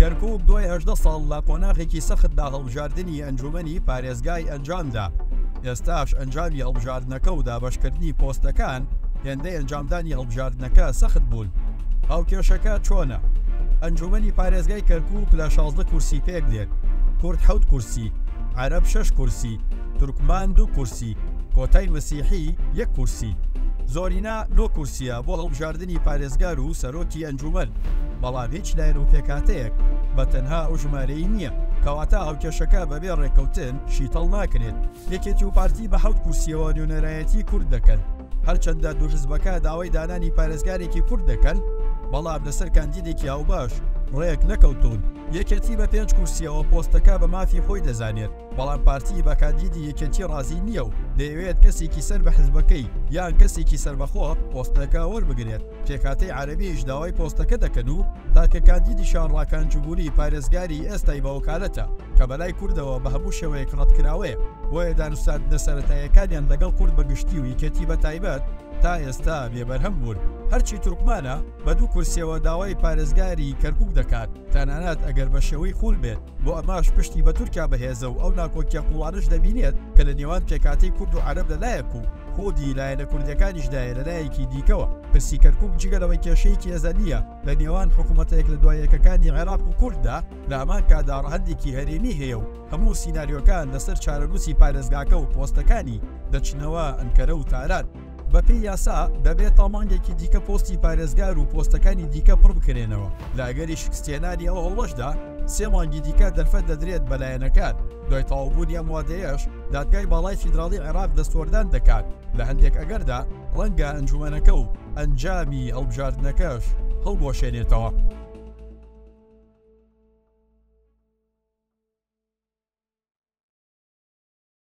کەرکوک دوای 18 ساڵ لە قۆناغێکی سەختدا هەڵبژاردنی ئەنجومەنی پارێزگای ئەنجامدا، ئێستاش ئەنجامی هەڵبژاردنەکە و دابەشکردنی پۆستەکان هێندەی ئەنجامدانی هەڵبژاردنەکە سەخت بوون. هاوکێشەکە چۆنە؟ ئەنجومەنی پارێزگای کەرکوک لە 16 کورسی پێکدێت، کورد حەوت کورسی، عەرەب شەش کورسی، تورکمان دوو کورسی، کۆتای مەسیحی یەک کورسی. زۆرینە نۆ کورسییە بۆ هەڵبژاردنی پارێزگار و سەرۆکی ئەنجومەن، بەڵام هیچ لایەن و پێکهاتەیەک بە تەنها ئەو ژمارەی نییە، کەواتە هاوکێشەکە بەبێ ڕێککەوتن شیتەڵ ناکرێت. یەکێتی و پارتی بە حەوت کورسییەوە نوێنەرایەتی کورد دەکەن، هەرچەندە دوو حزبەکە داوای دانانی پارێزگارێکی کورد دەکەن، بەڵام لەسەر کاندیدێکی هاوبەش ڕێک نەکەوتوون. یەکێتی بە پێنج کورسییەوە پۆستەکە بە مافی خۆی دەزانێت، بەڵام پارتی بە کاندیدی یەکێتی ڕازی نییە و دەیەوێت کەسێکی سەر بە حزبەکەی یان کەسێکی سەربەخۆ پۆستەکە وەربگرێت. پێکهاتەی عەرەبیش داوای پۆستەکە دەکەن و تاکە کاندیدیشیان ڕاکان جبوری پارێزگاری ئێستای بە وەکالەتە کە بەلای کوردەوە بە هەموو شێوەیەک ڕەتکراوەیە، بۆیە دانوستاندنە سەرەتاییەکانیان لەگەڵ کورد بە گشتی و یەکێتی بە تایبەت تا ئێستا بێ بەرهەم بوون. هەرچی تورکمانە بە دوو کورسیەوە داوای پارێزگاری کەرکوک دەکات، تەنانەت ئەگەر بە شێوەی خول بێت، بۆ ئەمەش پشتی بە تورکیا بەهێزە و ئەو ناکۆکیە قوڵانەش دەبینێت کە لە نێوان پێکهاتەی کورد و عەرەب لە لایەک و خودی لایەنە کوردیەکانیشدایە لە لایەکی دیکەوە. پرسی کەرکوک جگە لەوەی کێشەیەکی ئەزەلییە لە نێوان حکومەتە یەک لە دوا یەکەکانی عێراق و کورددا، لە هەمان کاتدا ڕەهەندێکی هەرێمی هەیە و هەموو سیناریۆکان لەسەر چارەنووسی پارێزگاکە و پۆستەکانی دەچنەوە ئەنکەرە و تاران. بەپێی یاسا دەبێت تا مانگێکی دیکە پۆستی پارێزگار و پۆستەکانی دیکە پڕبکرێنەوە، لە ئەگەری شکستهێنانی ئەو هەوڵەشدا سێ مانگی دیکە دەرفەت دەدرێت بە لایەنەکان، دوای تەواوبوونی ئەم وادەیەش دادگای باڵای فیدراڵی عێراق دەستوەردان دەکات، لە هەندێک ئەگەردا ڕەنگە ئەنجومەنەکە و ئەنجامی هەڵبژاردنەکەش هەڵبوەشێنێتەوە.